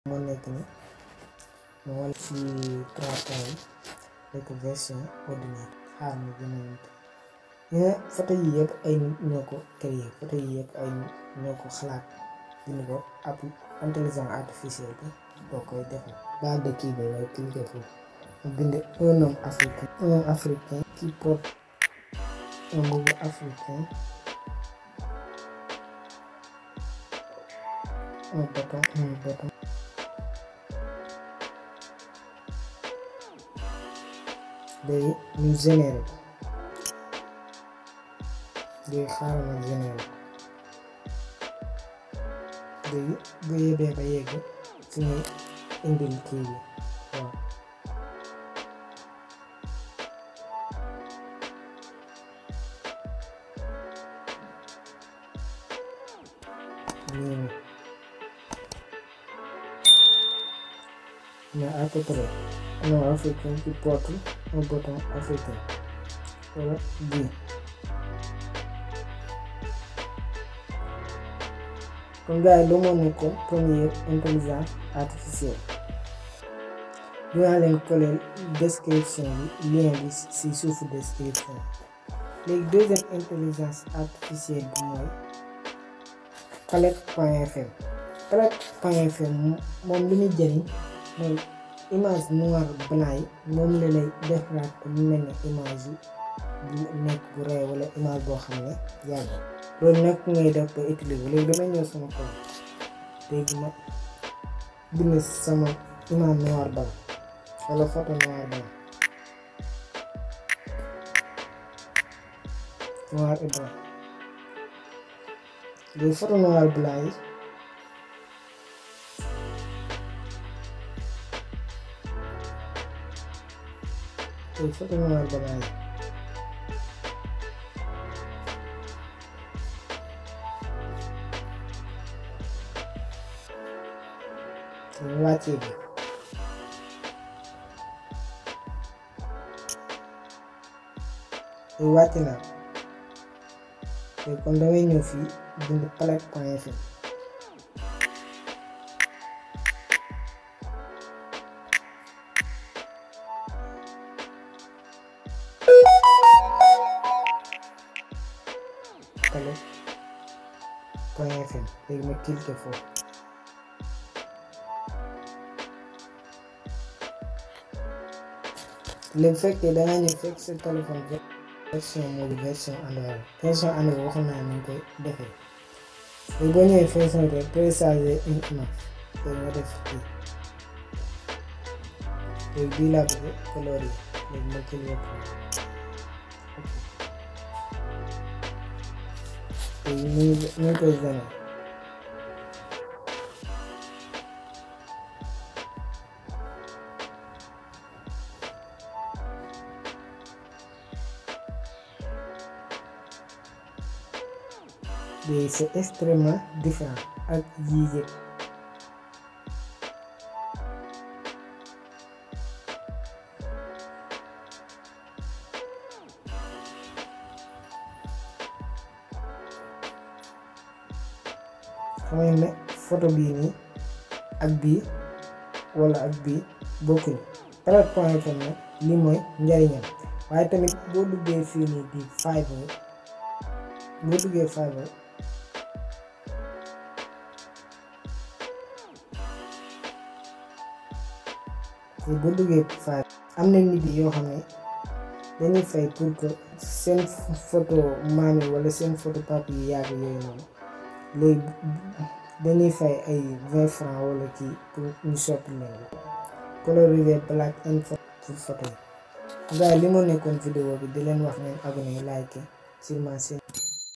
moo nekk ni moo wala ci 3 points nekk version ordinaire xaar ma gën a ñu photo yi yëpp ay nit ñoo ko créé photo yi yëpp ay nit ñoo ko xalaat bind ko ab intelligence artificielle bi boo koy defal baa de kii bi ngay cliquer foofu mu bind un homme africain qui porte un logo africain, un bâton léegi ñu généré ko léegi xaaral ma généré ko léegi bu yebee ba yegg fi ngay indil kii bi waaw mais à peu près un africain qui porte un bâton africain wala bii kon gars yi lu moo nekkoon première intelligence artificielle dinaa leen coller description bi lien bi si suufu description léegi deuxième intelligence artificielle bi mooy Palette.fm Palette.fm moom li muy jëriñ mooy image noir blanc yi moom la lay defaraat mu mel ne image bu nekk bu rëy wala image boo xam ne yàgg loolu nag ngay def ba utiliser léegi damay ñëw sama kaw léegi ma bind sama image noir blanc wala photo noir blanc noir et blanc léegi photo noir blanc yi léegi photo noir blanc yi ñu wàccee bi léegi wàcc naa léegi kon damay ñëw fii bind Palette.fm Palette.fm léegi ma cliquer foofu léegi fekkee dangaa ñëw fekk sa téléphone version mobile version Android waxoon naa ni ñu koy defee léegi boo ñëwee version rek télécharger une image léegi nga def fii léegi bii laa bëgg colorier léegi ma cliquer foofu léegi ñu koy génne léegi c'est extrêmement différent ak yii yëpp xam ne photo bii nii ak bii wala ak bii bokkuñu Palette.fm nag lii mooy njariñam waaye tamit boo duggee fii nii di Fiverr boo duggee Fiverr am na nit yi yoo xam ne dañuy fay pour que seen photo maam yi wala seen photo papa yi yàgg yooyu noonu léegi dañuy fay ay 20 francs wala kii pour ñu soppi leen coloriser black and pour photo yi gars yi li moo nekkoon vidéo bi di leen wax ngeen abonné like sur ma chaîne